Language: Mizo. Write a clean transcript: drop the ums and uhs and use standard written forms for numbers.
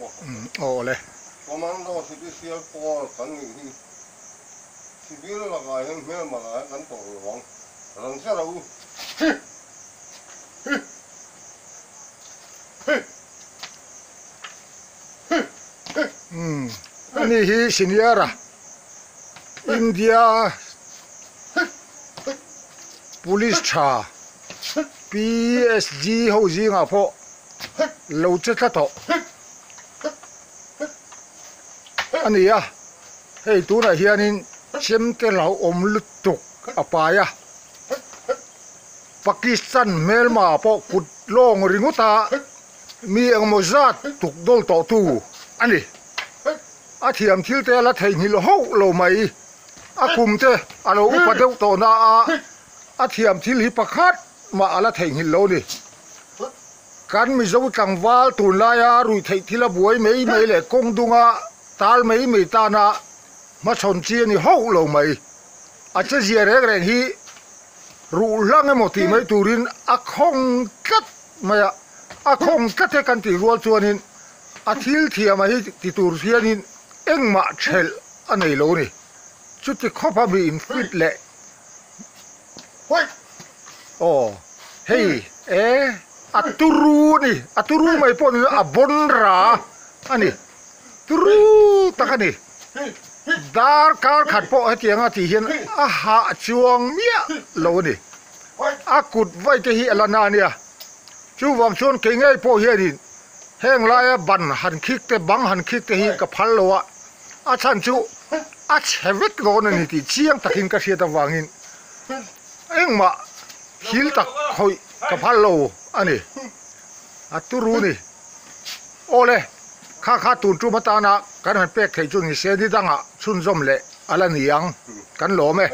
bawk. Aw le. Commando Sipisial Pawl kan nih hi Civil lakah hian hmelma lakah hian kan tawrh lo ang. Rawn che rawh u. Hi! Hi! Hi! Hi! Hi! Umm ani hi senior a India Police tha PSG ho zingah pawh lo che tlat tawh a ni a, hei tunah hianin chemte hlauhawm lutuk a pai a, Pakistan hmelma pawh kut lawng ringawt a mi engemaw zat tuk dawl tawh tu a ni. A thiam thil te a la theihnghilh hauh lo mai, a kum te a lo upa deuh tawh na a, a thiam thil hi pakhat mah a la theihnghilh lo ni. Kan Mizo tlangval tunlaia ruihtheih thil a buai mai mai leh kawng dunga tal mai mai tana hmachhawn chi a ni hauh lo mai. A che zia reng reng hi ruh hlang emaw tih mai turin a khawng tlat mai a, a khawng tlat e kan tih rual chuanin a thil thiam a hi ti tur hianin engmah thelh a nei lo a ni. Chuti khawpa mi in fit leh Aw hei e a turu a ni a turu mai pawh ni a bawn ra a ni turu tak a ni dar kar khat pawh hetiang a tih hian a hah chuang miah lo a ni a kut vai te hi a la na a nia chuvang chuan kei ngei pawh hianin heng laia ban han khik te bang han khik te hi ka phal lo a a chhan chu a chhe vek dawn a ni tih chiang takin ka hriat avangin engmah thil tak khawih ka phal lo a ni a turu ni awle kha kha tun tum atana kan han pek theih chu ni se ni dangah chhunzawm leh a la ni ang kan lawm e.